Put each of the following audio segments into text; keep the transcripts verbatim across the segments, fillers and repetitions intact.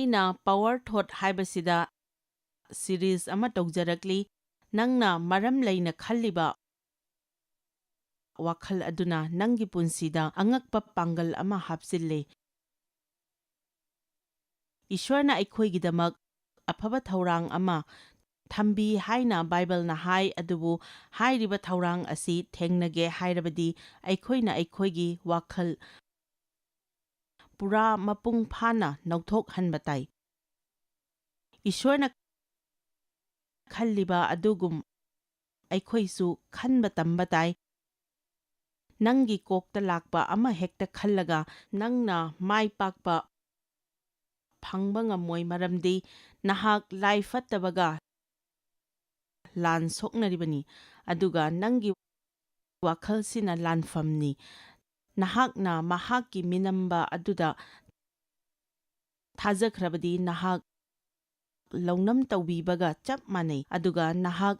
ꯑꯩꯅ Power Thought ꯍꯥꯏꯕꯁꯤꯗ series ꯑꯃ ꯇꯧꯖꯔꯛꯂꯤ꯫ ꯅꯪꯅ ꯃꯔꯝ ꯂꯩꯅ ꯈꯜꯂꯤꯕ ꯋꯥꯈꯜ ꯑꯗꯨꯅ ꯅꯪꯒꯤ ꯄꯨꯟꯁꯤꯗ ꯑꯉꯛꯄ ꯄꯥꯡꯒꯜ ꯑꯃ ꯍꯥꯞꯆꯤꯜꯂꯤ꯫ ꯏꯁ꯭ꯋꯔꯅ ꯑꯩꯈꯣꯏꯒꯤꯗꯃꯛ ꯑꯐꯕ ꯊꯧꯔꯥꯡ ꯑꯃ ꯊꯝꯕꯤ ꯍꯥꯏꯅ ꯕꯥꯏꯕꯜꯅ ꯍꯥꯏ, ꯑꯗꯨꯕꯨ ꯍꯥꯏꯔꯤꯕ ꯊꯧꯔꯥꯡ ꯑꯁꯤ ꯊꯦꯡꯅꯒꯦ ꯍꯥꯏꯔꯕꯗꯤ ꯑꯩꯈꯣꯏꯅ ꯑꯩꯈꯣꯏꯒꯤ ꯋꯥꯈꯜ ꯄꯨꯔꯥ ꯃꯄꯨꯡ ꯐꯥꯅ ꯅꯧꯊꯣꯛꯍꯟꯕ ꯇꯥꯏ꯫ ꯏꯁ꯭ꯋꯔꯅ ꯈꯜꯂꯤꯕ ꯑꯗꯨꯒꯨꯝ ꯑꯩꯈꯣꯏꯁꯨ ꯈꯟꯕ ꯇꯝꯕ ꯇꯥꯏ꯫ ꯅꯪꯒꯤ ꯀꯣꯛꯇ ꯂꯥꯛꯄ ꯑꯃ ꯍꯦꯛꯇ ꯈꯜꯂꯒ ꯅꯪꯅ ꯃꯥꯏ ꯄꯥꯛꯄ ꯐꯪꯕ ꯉꯝꯃꯣꯏ, ꯃꯔꯝꯗꯤ ꯅꯍꯥꯛ ꯂꯥꯏ ꯐꯠꯇꯕꯒ ꯂꯥꯟ ꯁꯣꯛꯅꯔꯤꯕꯅꯤ, ꯑꯗꯨꯒ ꯅꯪꯒꯤ ꯋꯥꯈꯜꯁꯤꯅ ꯂꯥꯟꯐꯝꯅꯤ꯫ ꯅꯍꯥꯛꯅ ꯃꯍꯥꯛꯀꯤ ꯃꯤꯅꯝꯕ ꯑꯗꯨꯗ ꯊꯥꯖꯈ꯭ꯔꯕꯗꯤ ꯅꯍꯥꯛ ꯂꯧꯅꯝ ꯇꯧꯕꯤꯕꯒ ꯆꯞ ꯃꯥꯟꯅꯩ, ꯑꯗꯨꯒ ꯅꯍꯥꯛ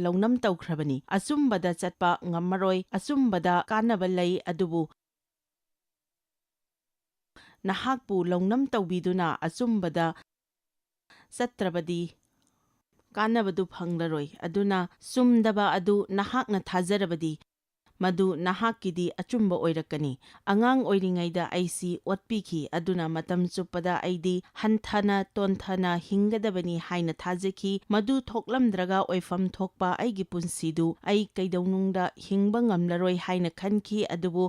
ꯂꯧꯅꯝ ꯇꯧꯈ꯭ꯔꯕꯅꯤ꯫ ꯑꯆꯨꯝꯕꯗ ꯆꯠꯄ ꯉꯝꯃꯔꯣꯏ꯫ ꯑꯆꯨꯝꯕꯗ ꯀꯥꯟꯅꯕ ꯂꯩ, ꯑꯗꯨꯕꯨ ꯅꯍꯥꯛꯄꯨ ꯂꯧꯅꯝ ꯇꯧꯕꯤꯗꯨꯅ ꯑꯆꯨꯝꯕꯗ ꯆꯠꯇ꯭ꯔꯕꯗꯤ ꯀꯥꯟꯅꯕꯗꯨ ꯐꯪꯂꯔꯣꯏ꯫ ꯑꯗꯨꯅ ꯆꯨꯝꯗꯕ ꯑꯗꯨ ꯅꯍꯥꯛꯅ ꯊꯥꯖꯔꯕꯗꯤ ꯃꯗꯨ ꯅꯍꯥꯛꯀꯤꯗꯤ ꯑꯆꯨꯝꯕ ꯑꯣꯏꯔꯛꯀꯅꯤ꯫ ꯑꯉꯥꯡ ꯑꯣꯏꯔꯤꯉꯩꯗ ꯑꯩꯁꯤ ꯑꯣꯠꯄꯤꯈꯤ, ꯑꯗꯨꯅ ꯃꯇꯝ ꯆꯨꯞꯄꯗ ꯑꯩꯗꯤ ꯍꯟꯊꯅ ꯇꯣꯟꯊꯅ ꯍꯤꯡꯒꯗꯕꯅꯤ ꯍꯥꯏꯅ ꯊꯥꯖꯈꯤ꯫ ꯃꯗꯨ ꯊꯣꯛꯂꯝꯗ꯭ꯔꯒ ꯑꯣꯏꯐꯝ ꯊꯣꯛꯄ ꯑꯩꯒꯤ ꯄꯨꯟꯁꯤꯗꯨ ꯑꯩ ꯀꯩꯗꯧꯅꯨꯡꯗ ꯍꯤꯡꯕ ꯉꯝꯂꯔꯣꯏ ꯍꯥꯏꯅ ꯈꯟꯈꯤ, ꯑꯗꯨꯕꯨ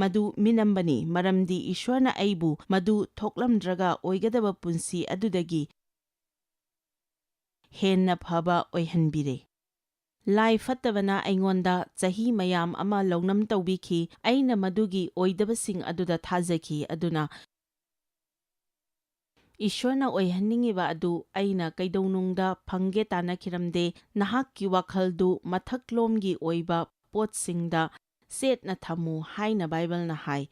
ꯃꯗꯨ ꯃꯤꯅꯝꯕꯅꯤ, ꯃꯔꯝꯗꯤ ꯏꯁ꯭ꯋꯔꯅ ꯑꯩꯕꯨ ꯃꯗꯨ ꯊꯣꯛꯂꯝꯗ꯭ꯔꯒ ꯑꯣꯏꯒꯗꯕ ꯄꯨꯟꯁꯤ ꯑꯗꯨꯗꯒꯤ ꯍꯦꯟꯅ ꯐꯕ ꯑꯣꯏꯍꯟꯕꯤꯔꯦ꯫ ꯂꯥꯏ ꯐꯠꯇꯕꯅ ꯑꯩꯉꯣꯟꯗ ꯆꯍꯤ ꯃꯌꯥꯝ ꯑꯃ ꯂꯧꯅꯝ ꯇꯧꯕꯤꯈꯤ꯫ ꯑꯩꯅ ꯃꯗꯨꯒꯤ ꯑꯣꯏꯗꯕꯁꯤꯡ ꯑꯗꯨꯗ ꯊꯥꯖꯈꯤ꯫ ꯑꯗꯨꯅ ꯏꯁ꯭ꯋꯔꯅ ꯑꯣꯏꯍꯟꯅꯤꯡꯉꯤꯕ ꯑꯗꯨ ꯑꯩꯅ ꯀꯩꯗꯧꯅꯨꯡꯗ ꯐꯪꯒꯦ ꯇꯥꯟꯅꯈꯤꯔꯝꯗꯦ꯫ ꯅꯍꯥꯛꯀꯤ ꯋꯥꯈꯜꯗꯨ ꯃꯊꯛꯂꯣꯝꯒꯤ ꯑꯣꯏꯕ ꯄꯣꯠꯁꯤꯡꯗ ꯆꯦꯠꯅ ꯊꯝꯃꯨ ꯍꯥꯏꯅ ꯕꯥꯏꯕꯜꯅ ꯍꯥꯏ꯫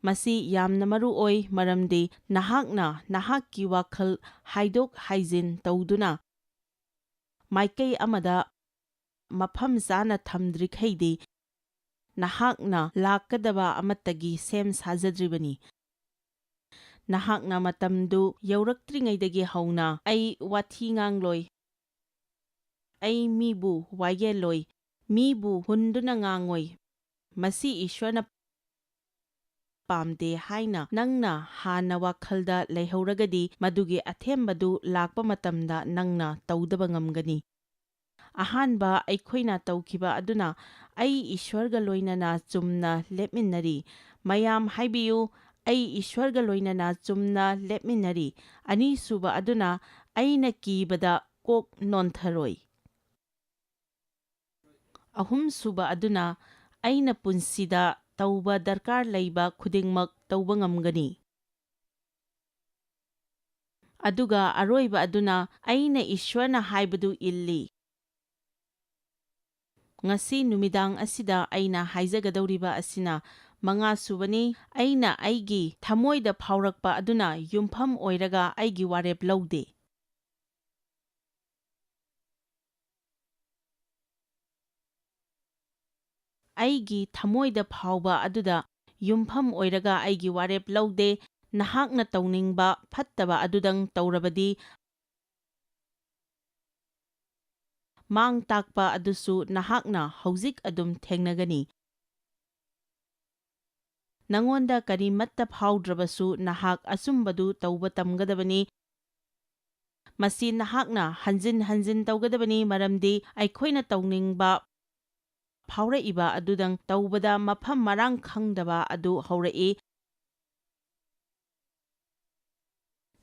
ꯃꯁꯤ ꯌꯥꯝꯅ ꯃꯔꯨ ꯑꯣꯏ, ꯃꯔꯝꯗꯤ ꯅꯍꯥꯛꯅ ꯅꯍꯥꯛꯀꯤ ꯋꯥꯈꯜ ꯍꯥꯏꯗꯣꯛ ꯍꯥꯏꯖꯤꯟ ꯇꯧꯗꯨꯅ ꯃꯥꯏꯀꯩ ꯑꯃꯗ ꯃꯐꯝ ꯆꯥꯅ ꯊꯝꯗ꯭ꯔꯤꯈꯩꯗꯤ ꯅꯍꯥꯛꯅ ꯂꯥꯛꯀꯗꯕ ꯑꯃꯠꯇꯒꯤ ꯁꯦꯝ ꯁꯥꯖꯗ꯭ꯔꯤꯕꯅꯤ꯫ ꯅꯍꯥꯛꯅ ꯃꯇꯝꯗꯨ ꯌꯧꯔꯛꯇ꯭ꯔꯤꯉꯩꯗꯒꯤ ꯍꯧꯅ ꯑꯩ ꯋꯥꯊꯤ ꯉꯥꯡꯂꯣꯏ, ꯑꯩ ꯃꯤꯕꯨ ꯋꯥꯌꯦꯜꯂꯣꯏ, ꯃꯤꯕꯨ ꯍꯨꯟꯗꯨꯅ ꯉꯥꯡꯉꯣꯏ꯫ ꯃꯁꯤ ꯏꯁ꯭ꯋꯔꯅ ꯄꯥꯝꯗꯦ ꯍꯥꯏꯅ ꯅꯪꯅ ꯍꯥꯟꯅ ꯋꯥꯈꯜꯗ ꯂꯩꯍꯧꯔꯒꯗꯤ, ꯃꯗꯨꯒꯤ ꯑꯊꯦꯝꯕꯗꯨ ꯂꯥꯛꯄ ꯃꯇꯝꯗ ꯅꯪꯅ ꯇꯧꯗꯕ ꯉꯝꯒꯅꯤ꯫ ꯑꯍꯥꯟꯕ ꯑꯩꯈꯣꯏꯅ ꯇꯧꯈꯤꯕ ꯑꯗꯨꯅ ꯑꯩ ꯏꯁ꯭ꯋꯔꯒ ꯂꯣꯏꯅꯅ ꯆꯨꯝꯅ ꯂꯦꯞꯃꯤꯟꯅꯔꯤ꯫ ꯃꯌꯥꯝ ꯍꯥꯏꯕꯤꯌꯨ, "ꯑꯩ ꯏꯁ꯭ꯋꯔꯒ ꯂꯣꯏꯅꯅ ꯆꯨꯝꯅ ꯂꯦꯞꯃꯤꯟꯅꯔꯤ"꯫ ꯑꯅꯤꯁꯨꯕ ꯑꯗꯨꯅ "ꯑꯩꯅ ꯀꯤꯕꯗ ꯀꯣꯛ ꯅꯣꯟꯊꯔꯣꯏ"꯫ ꯑꯍꯨꯝꯁꯨꯕ ꯑꯗꯨꯅ "ꯑꯩꯅ ꯄꯨꯟꯁꯤꯗ ꯇꯧꯕ ꯗꯔꯀꯥꯔ ꯂꯩꯕ ꯈꯨꯗꯤꯡꯃꯛ ꯇꯧꯕ ꯉꯝꯒꯅꯤ"꯫ ꯑꯗꯨꯒ ꯑꯔꯣꯏꯕ ꯑꯗꯨꯅ "ꯑꯩꯅ ꯏꯁ꯭ꯋꯔꯅ ꯍꯥꯏꯕꯗꯨ ꯏꯜꯂꯤ"꯫ ꯉꯁꯤ ꯅꯨꯃꯤꯗꯥꯡ ꯑꯁꯤꯗ ꯑꯩꯅ ꯍꯥꯏꯖꯒꯗꯧꯔꯤꯕ ꯑꯁꯤꯅ ꯃꯉꯥꯁꯨꯕꯅꯤ꯫ ꯑꯩꯅ ꯑꯩꯒꯤ ꯊꯃꯣꯏꯗ ꯐꯥꯎꯔꯛꯄ ꯑꯗꯨꯅ ꯌꯨꯝꯐꯝ ꯑꯣꯏꯔꯒ ꯑꯩꯒꯤ ꯋꯥꯔꯦꯞ ꯂꯧꯗꯦ꯫ ꯑꯩꯒꯤ ꯊꯃꯣꯏꯗ ꯐꯥꯎꯕ ꯑꯗꯨꯗ ꯌꯨꯝꯐꯝ ꯑꯣꯏꯔꯒ ꯑꯩꯒꯤ ꯋꯥꯔꯦꯞ ꯂꯧꯗꯦ꯫ ꯅꯍꯥꯛꯅ ꯇꯧꯅꯤꯡꯕ ꯐꯠꯇꯕ ꯑꯗꯨꯗꯪ ꯇꯧꯔꯕꯗꯤ, ꯃꯥꯡ ꯇꯥꯛꯄ ꯑꯗꯨꯁꯨ ꯅꯍꯥꯛꯅ ꯍꯧꯖꯤꯛ ꯑꯗꯨꯝ ꯊꯦꯡꯅꯒꯅꯤ꯫ ꯅꯉꯣꯟꯗ ꯀꯔꯤꯃꯠꯇ ꯐꯥꯎꯗ꯭ꯔꯕꯁꯨ, ꯅꯍꯥꯛ ꯑꯆꯨꯝꯕꯗꯨ ꯇꯧꯕ ꯇꯝꯒꯗꯕꯅꯤ꯫ ꯃꯁꯤ ꯅꯍꯥꯛꯅ ꯍꯟꯖꯤꯟ ꯍꯟꯖꯤꯟ ꯇꯧꯒꯗꯕꯅꯤ, ꯃꯔꯝꯗꯤ ꯑꯩꯈꯣꯏꯅ ꯇꯧꯅꯤꯡꯕ ꯐꯥꯎꯔꯛꯏꯕ ꯑꯗꯨꯗꯪ ꯇꯧꯕꯗ ꯃꯐꯝ ꯃꯔꯥꯡ ꯈꯪꯗꯕ ꯑꯗꯨ ꯍꯧꯔꯛꯏ꯫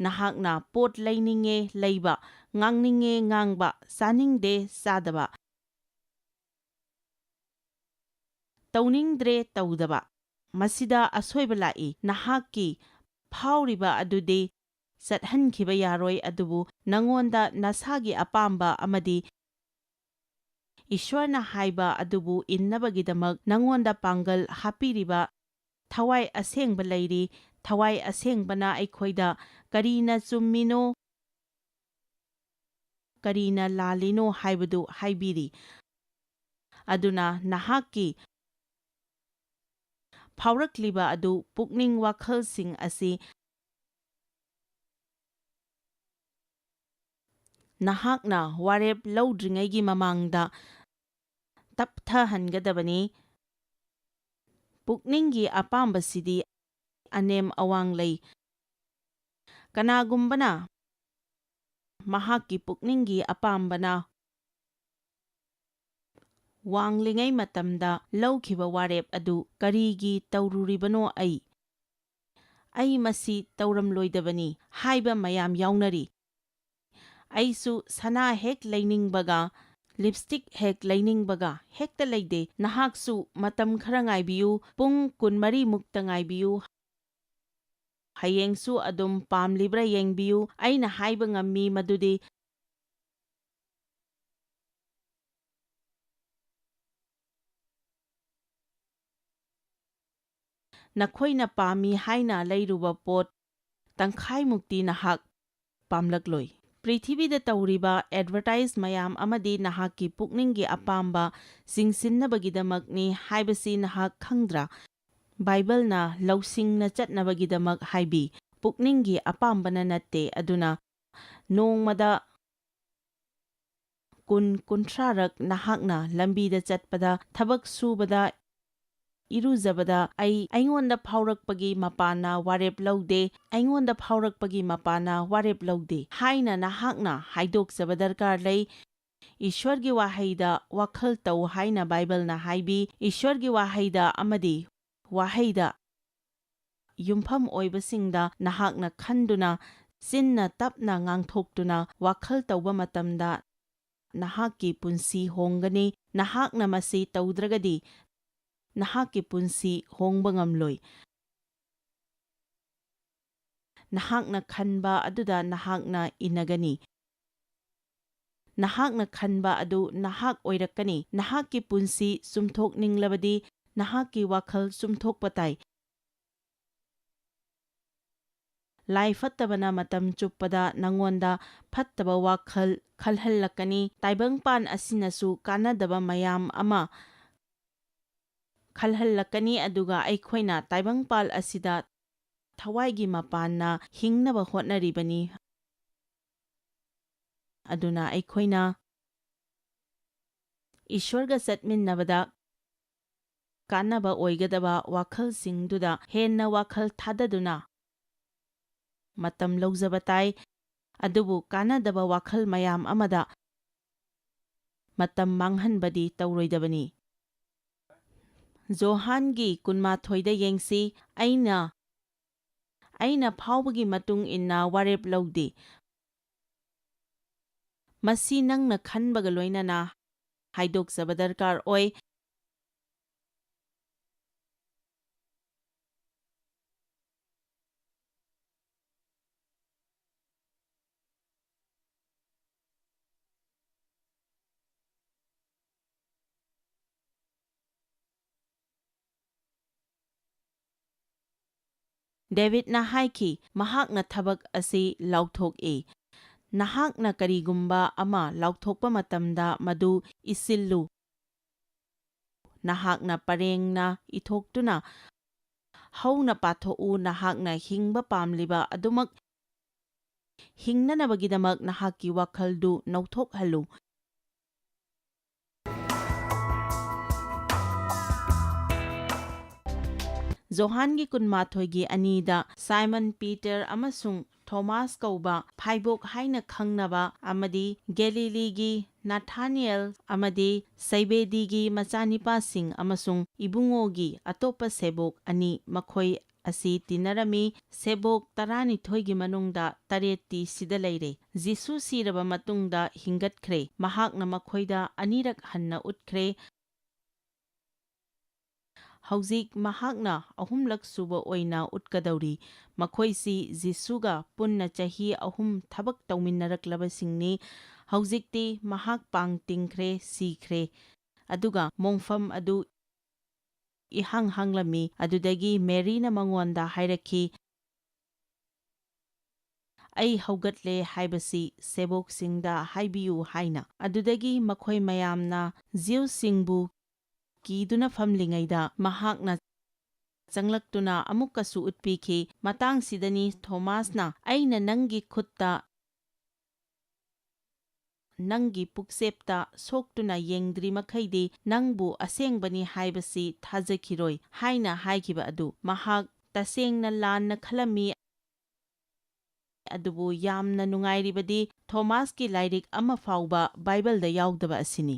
ꯅꯍꯥꯛꯅ ꯄꯣꯠ ꯂꯩꯅꯤꯡꯉꯦ ꯂꯩꯕ, ꯉꯥꯡꯅꯤꯡꯉꯦ ꯉꯥꯡꯕ, ꯆꯥꯅꯤꯡꯗꯦ ꯆꯥꯗꯕ, ꯇꯧꯅꯤꯡꯗ꯭ꯔꯦ ꯇꯧꯗꯕ, ꯃꯁꯤꯗ ꯑꯁꯣꯏꯕ ꯂꯥꯛꯏ꯫ ꯅꯍꯥꯛꯀꯤ ꯐꯥꯎꯔꯤꯕ ꯑꯗꯨꯗꯤ ꯆꯠꯍꯟꯈꯤꯕ ꯌꯥꯔꯣꯏ, ꯑꯗꯨꯕꯨ ꯅꯉꯣꯟꯗ ꯅꯁꯥꯒꯤ ꯑꯄꯥꯝꯕ ꯑꯃꯗꯤ ꯏꯁ꯭ꯋꯔꯅ ꯍꯥꯏꯕ ꯑꯗꯨꯕꯨ ꯏꯟꯅꯕꯒꯤꯗꯃꯛ ꯅꯉꯣꯟꯗ ꯄꯥꯡꯒꯜ ꯍꯥꯞꯄꯤꯔꯤꯕ ꯊꯋꯥꯏ ꯑꯁꯦꯡꯕ ꯂꯩꯔꯤ꯫ ꯊꯋꯥꯏ ꯑꯁꯦꯡꯕꯅ ꯑꯩꯈꯣꯏꯗ ꯀꯔꯤꯅ ꯆꯨꯝꯃꯤꯅꯣ, ꯀꯔꯤꯅ ꯂꯥꯜꯂꯤꯅꯣ ꯍꯥꯏꯕꯗꯨ ꯍꯥꯏꯕꯤꯔꯤ꯫ ꯑꯗꯨꯅ ꯅꯍꯥꯛꯀꯤ ꯐꯥꯎꯔꯛꯂꯤꯕ ꯑꯗꯨ ꯄꯨꯛꯅꯤꯡ ꯋꯥꯈꯜꯁꯤꯡ ꯑꯁꯤ ꯅꯍꯥꯛꯅ ꯋꯥꯔꯦꯞ ꯂꯧꯗ꯭ꯔꯤꯉꯩꯒꯤ ꯃꯃꯥꯡꯗ ꯇꯞꯊꯍꯟꯒꯗꯕꯅꯤ꯫ ꯄꯨꯛꯅꯤꯡꯒꯤ ꯑꯄꯥꯝꯕꯁꯤꯗꯤ ꯑꯅꯦꯝ ꯑꯋꯥꯡ ꯂꯩ꯫ ꯀꯅꯥꯒꯨꯝꯕꯅ ꯃꯍꯥꯛꯀꯤ ꯄꯨꯛꯅꯤꯡꯒꯤ ꯑꯄꯥꯝꯕꯅ ꯋꯥꯡꯂꯤꯉꯩ ꯃꯇꯝꯗ ꯂꯧꯈꯤꯕ ꯋꯥꯔꯦꯞ ꯑꯗꯨ ꯀꯔꯤꯒꯤ ꯇꯧꯔꯨꯔꯤꯕꯅꯣ? ꯑꯩ, "ꯑꯩ ꯃꯁꯤ ꯇꯧꯔꯝꯂꯣꯏꯗꯕꯅꯤ" ꯍꯥꯏꯕ ꯃꯌꯥꯝ ꯌꯥꯎꯅꯔꯤ꯫ "ꯑꯩꯁꯨ ꯁꯅꯥ ꯍꯦꯛ ꯂꯩꯅꯤꯡꯕꯒ, ꯂꯤꯞꯁꯇꯤꯛ ꯍꯦꯛ ꯂꯩꯅꯤꯡꯕꯒ ꯍꯦꯛꯇ ꯂꯩꯗꯦ꯫ ꯅꯍꯥꯛꯁꯨ ꯃꯇꯝ ꯈꯔ ꯉꯥꯏꯕꯤꯌꯨ, ꯄꯨꯡ ꯀꯨꯟꯃꯔꯤ ꯃꯨꯛꯇ ꯉꯥꯏꯕꯤꯌꯨ꯫ ꯍꯌꯦꯡꯁꯨ ꯑꯗꯨꯝ ꯄꯥꯝꯂꯤꯕ꯭ꯔꯥ ꯌꯦꯡꯕꯤꯌꯨ꯫ ꯑꯩꯅ ꯍꯥꯏꯕ ꯉꯝꯃꯤ ꯃꯗꯨꯗꯤ ꯅꯈꯣꯏꯅ ꯄꯥꯝꯃꯤ ꯍꯥꯏꯅ ꯂꯩꯔꯨꯕ ꯄꯣꯠ ꯇꯪꯈꯥꯏꯃꯨꯛꯇꯤ ꯅꯍꯥꯛ ꯄꯥꯝꯂꯛꯂꯣꯏ꯫ ꯄ꯭ꯔꯤꯊꯤꯕꯤꯗ ꯇꯧꯔꯤꯕ ꯑꯦꯗꯚꯔꯇꯥꯏꯖ ꯃꯌꯥꯝ ꯑꯃꯗꯤ ꯅꯍꯥꯛꯀꯤ ꯄꯨꯛꯅꯤꯡꯒꯤ ꯑꯄꯥꯝꯕ ꯆꯤꯡꯁꯤꯟꯅꯕꯒꯤꯗꯃꯛꯅꯤ ꯍꯥꯏꯕꯁꯤ ꯅꯍꯥꯛ ꯈꯪꯗ꯭ꯔꯥ? ꯕꯥꯏꯕꯜꯅ ꯂꯧꯁꯤꯡꯅ ꯆꯠꯅꯕꯒꯤꯗꯃꯛ ꯍꯥꯏꯕꯤ, ꯄꯨꯛꯅꯤꯡꯒꯤ ꯑꯄꯥꯝꯕꯅ ꯅꯠꯇꯦ꯫ ꯑꯗꯨꯅ ꯅꯣꯡꯃꯗ ꯀꯨꯟ, ꯀꯨꯟꯊ꯭ꯔꯥꯔꯛ ꯅꯍꯥꯛꯅ ꯂꯝꯕꯤꯗ ꯆꯠꯄꯗ, ꯊꯕꯛ ꯁꯨꯕꯗ, ꯏꯔꯨꯖꯕꯗ, "ꯑꯩ, ꯑꯩꯉꯣꯟꯗ ꯐꯥꯎꯔꯛꯄꯒꯤ ꯃꯄꯥꯅ ꯋꯥꯔꯦꯞ ꯂꯧꯗꯦ, ꯑꯩꯉꯣꯟꯗ ꯐꯥꯎꯔꯛꯄꯒꯤ ꯃꯄꯥꯅ ꯋꯥꯔꯦꯞ ꯂꯧꯗꯦ" ꯍꯥꯏꯅ ꯅꯍꯥꯛꯅ ꯍꯥꯏꯗꯣꯛꯆꯕ ꯗꯔꯀꯥꯔ ꯂꯩ꯫ ꯏꯁ꯭ꯋꯔꯒꯤ ꯋꯥꯍꯩꯗ ꯋꯥꯈꯜ ꯇꯧ ꯍꯥꯏꯅ ꯕꯥꯏꯕꯜꯅ ꯍꯥꯏꯕꯤ꯫ ꯏꯁ꯭ꯋꯔꯒꯤ ꯋꯥꯍꯩꯗ ꯑꯃꯗꯤ ꯋꯥꯍꯩꯗ ꯌꯨꯝꯐꯝ ꯑꯣꯏꯕꯁꯤꯡꯗ ꯅꯍꯥꯛꯅ ꯈꯟꯗꯨꯅ, ꯆꯤꯟꯅ ꯇꯞꯅ ꯉꯥꯡꯊꯣꯛꯇꯨꯅ ꯋꯥꯈꯜ ꯇꯧꯕ ꯃꯇꯝꯗ, ꯅꯍꯥꯛꯀꯤ ꯄꯨꯟꯁꯤ ꯍꯣꯡꯒꯅꯤ꯫ ꯅꯍꯥꯛꯅ ꯃꯁꯤ ꯇꯧꯗ꯭ꯔꯒꯗꯤ, ꯅꯍꯥꯛꯀꯤ ꯄꯨꯟꯁꯤ ꯍꯣꯡꯕ ꯉꯝꯂꯣꯏ꯫ ꯅꯍꯥꯛꯅ ꯈꯟꯕ ꯑꯗꯨꯗ ꯅꯍꯥꯛꯅ ꯏꯟꯅꯒꯅꯤ꯫ ꯅꯍꯥꯛꯅ ꯈꯟꯕ ꯑꯗꯨ ꯅꯍꯥꯛ ꯑꯣꯏꯔꯛꯀꯅꯤ꯫ ꯅꯍꯥꯛꯀꯤ ꯄꯨꯟꯁꯤ ꯆꯨꯝꯊꯣꯛꯅꯤꯡꯂꯕꯗꯤ, ꯅꯍꯥꯛꯀꯤ ꯋꯥꯈꯜ ꯆꯨꯝꯊꯣꯛꯄ ꯇꯥꯏ꯫ ꯂꯥꯏ ꯐꯠꯇꯕꯅ ꯃꯇꯝ ꯆꯨꯞꯄꯗ ꯅꯉꯣꯟꯗ ꯐꯠꯇꯕ ꯋꯥꯈꯜ ꯈꯜꯍꯜꯂꯛꯀꯅꯤ꯫ ꯇꯥꯏꯕꯪꯄꯥꯟ ꯑꯁꯤꯅꯁꯨ ꯀꯥꯟꯅꯗꯕ ꯃꯌꯥꯝ ꯑꯃ ꯈꯜꯍꯜꯂꯛꯀꯅꯤ, ꯑꯗꯨꯒ ꯑꯩꯈꯣꯏꯅ ꯇꯥꯏꯕꯪꯄꯥꯜ ꯑꯁꯤꯗ ꯊꯋꯥꯏꯒꯤ ꯃꯄꯥꯟꯅ ꯍꯤꯡꯅꯕ ꯍꯣꯠꯅꯔꯤꯕꯅꯤ꯫ ꯑꯗꯨꯅ ꯑꯩꯈꯣꯏꯅ ꯏꯁ꯭ꯋꯔꯒ ꯆꯠꯃꯤꯟꯅꯕꯗ ꯀꯥꯟꯅꯕ ꯑꯣꯏꯒꯗꯕ ꯋꯥꯈꯜꯁꯤꯡꯗꯨꯗ ꯍꯦꯟꯅ ꯋꯥꯈꯜ ꯊꯥꯗꯗꯨꯅ ꯃꯇꯝ ꯂꯧꯖꯕ ꯇꯥꯏ꯫ ꯑꯗꯨꯕꯨ ꯀꯥꯟꯅꯗꯕ ꯋꯥꯈꯜ ꯃꯌꯥꯝ ꯑꯃꯗ ꯃꯇꯝ ꯃꯥꯡꯍꯟꯕꯗꯤ ꯇꯧꯔꯣꯏꯗꯕꯅꯤ꯫ ꯖꯣꯍꯥꯟꯒꯤ ꯀꯨꯟꯃꯥꯊꯣꯏꯗ ꯌꯦꯡꯁꯤ꯫ ꯑꯩꯅ, ꯑꯩꯅ ꯐꯥꯎꯕꯒꯤ ꯃꯇꯨꯡ ꯏꯟꯅ ꯋꯥꯔꯦꯞ ꯂꯧꯗꯦ꯫ ꯃꯁꯤ ꯅꯪꯅ ꯈꯟꯕꯒ ꯂꯣꯏꯅꯅ ꯍꯥꯏꯗꯣꯛꯆꯕ ꯗꯔꯀꯥꯔ ꯑꯣꯏ꯫ ꯗꯦꯕꯤꯗꯅ ꯍꯥꯏꯈꯤ, ꯃꯍꯥꯛꯅ ꯊꯕꯛ ꯑꯁꯤ ꯂꯥꯎꯊꯣꯛꯏ꯫ ꯅꯍꯥꯛꯅ ꯀꯔꯤꯒꯨꯝꯕ ꯑꯃ ꯂꯥꯎꯊꯣꯛꯄ ꯃꯇꯝꯗ ꯃꯗꯨ ꯏꯁꯤꯜꯂꯨ꯫ ꯅꯍꯥꯛꯅ ꯄꯔꯦꯡꯅ ꯏꯊꯣꯛꯇꯨꯅ ꯍꯧꯅ ꯄꯥꯊꯣꯛꯎ, ꯅꯍꯥꯛꯅ ꯍꯤꯡꯕ ꯄꯥꯝꯂꯤꯕ ꯑꯗꯨꯃꯛ ꯍꯤꯡꯅꯅꯕꯒꯤꯗꯃꯛ ꯅꯍꯥꯛꯀꯤ ꯋꯥꯈꯜꯗꯨ ꯅꯧꯊꯣꯛꯍꯜꯂꯨ꯫ ꯖꯣꯍꯥꯟꯒꯤ ꯀꯨꯟꯃꯥꯊꯣꯏꯒꯤ ꯑꯅꯤꯗ ꯁꯥꯏꯃꯟ ꯄꯤꯇꯔ ꯑꯃꯁꯨꯡ ꯊꯣꯃꯥꯁ ꯀꯧꯕ ꯐꯥꯏꯕꯣꯛ ꯍꯥꯏꯅ ꯈꯪꯅꯕ ꯑꯃꯗꯤ ꯒꯦꯂꯤꯂꯤꯒꯤ ꯅꯥꯊꯥꯅꯤꯌꯦꯜ ꯑꯃꯗꯤ ꯁꯩꯕꯦꯗꯤꯒꯤ ꯃꯆꯥꯅꯤꯄꯥꯁꯤꯡ ꯑꯃꯁꯨꯡ ꯏꯕꯨꯡꯉꯣꯒꯤ ꯑꯇꯣꯞꯄ ꯁꯦꯕꯣꯛ ꯑꯅꯤ, ꯃꯈꯣꯏ ꯑꯁꯤ ꯇꯤꯟꯅꯔꯝꯃꯤ꯫ ꯁꯦꯕꯣꯛ ꯇꯔꯥꯅꯤꯊꯣꯏꯒꯤ ꯃꯅꯨꯡꯗ ꯇꯔꯦꯠꯇꯤ ꯁꯤꯗ ꯂꯩꯔꯦ꯫ ꯖꯤꯁꯨ ꯁꯤꯔꯕ ꯃꯇꯨꯡꯗ ꯍꯤꯡꯒꯠꯈ꯭ꯔꯦ꯫ ꯃꯍꯥꯛꯅ ꯃꯈꯣꯏꯗ ꯑꯅꯤꯔꯛ ꯍꯟꯅ ꯎꯠꯈ꯭ꯔꯦ꯫ ꯍꯧꯖꯤꯛ ꯃꯍꯥꯛꯅ ꯑꯍꯨꯝꯂꯛ ꯁꯨꯕ ꯑꯣꯏꯅ ꯎꯠꯀꯗꯧꯔꯤ꯫ ꯃꯈꯣꯏꯁꯤ ꯖꯤꯁꯨꯒ ꯄꯨꯟꯅ ꯆꯍꯤ ꯑꯍꯨꯝ ꯊꯕꯛ ꯇꯧꯃꯤꯟꯅꯔꯛꯂꯕꯁꯤꯡꯅꯤ꯫ ꯍꯧꯖꯤꯛꯇꯤ ꯃꯍꯥꯛ ꯄꯥꯡ ꯇꯤꯡꯈ꯭ꯔꯦ, ꯁꯤꯈ꯭ꯔꯦ꯫ ꯑꯗꯨꯒ ꯃꯣꯡꯐꯝ ꯑꯗꯨ ꯏꯍꯥꯡ ꯍꯥꯡꯂꯝꯃꯤ꯫ ꯑꯗꯨꯗꯒꯤ ꯃꯦꯔꯤꯅ ꯃꯉꯣꯟꯗ ꯍꯥꯏꯔꯛꯈꯤ, "ꯑꯩ ꯍꯧꯒꯠꯂꯦ ꯍꯥꯏꯕꯁꯤ ꯁꯦꯕꯣꯛꯁꯤꯡꯗ ꯍꯥꯏꯕꯤꯌꯨ" ꯍꯥꯏꯅ꯫ ꯑꯗꯨꯗꯒꯤ ꯃꯈꯣꯏ ꯃꯌꯥꯝꯅ ꯖꯤꯎꯁꯤꯡꯕꯨ ꯀꯤꯗꯨꯅ ꯐꯝꯂꯤꯉꯩꯗ ꯃꯍꯥꯛꯅ ꯆꯪꯂꯛꯇꯨꯅ ꯑꯃꯨꯛꯀꯁꯨ ꯎꯠꯄꯤꯈꯤ꯫ ꯃꯇꯥꯡꯁꯤꯗꯅꯤ ꯊꯣꯃꯥꯁꯅ, "ꯑꯩꯅ ꯅꯪꯒꯤ ꯈꯨꯠꯇ, ꯅꯪꯒꯤ ꯄꯨꯛꯆꯦꯞꯇ ꯁꯣꯛꯇꯨꯅ ꯌꯦꯡꯗ꯭ꯔꯤ ꯃꯈꯩꯗꯤ ꯅꯪꯕꯨ ꯑꯁꯦꯡꯕꯅꯤ ꯍꯥꯏꯕꯁꯤ ꯊꯥꯖꯈꯤꯔꯣꯏ" ꯍꯥꯏꯅ ꯍꯥꯏꯈꯤꯕ ꯑꯗꯨ꯫ ꯃꯍꯥꯛ ꯇꯁꯦꯡꯅ ꯂꯥꯟꯅ ꯈꯜꯂꯝꯃꯤ꯫ ꯑꯗꯨꯕꯨ ꯌꯥꯝꯅ ꯅꯨꯡꯉꯥꯏꯔꯤꯕꯗꯤ ꯊꯣꯃꯥꯁꯀꯤ ꯂꯥꯏꯔꯤꯛ ꯑꯃ ꯐꯥꯎꯕ ꯕꯥꯏꯕꯜꯗ ꯌꯥꯎꯗꯕ ꯑꯁꯤꯅꯤ꯫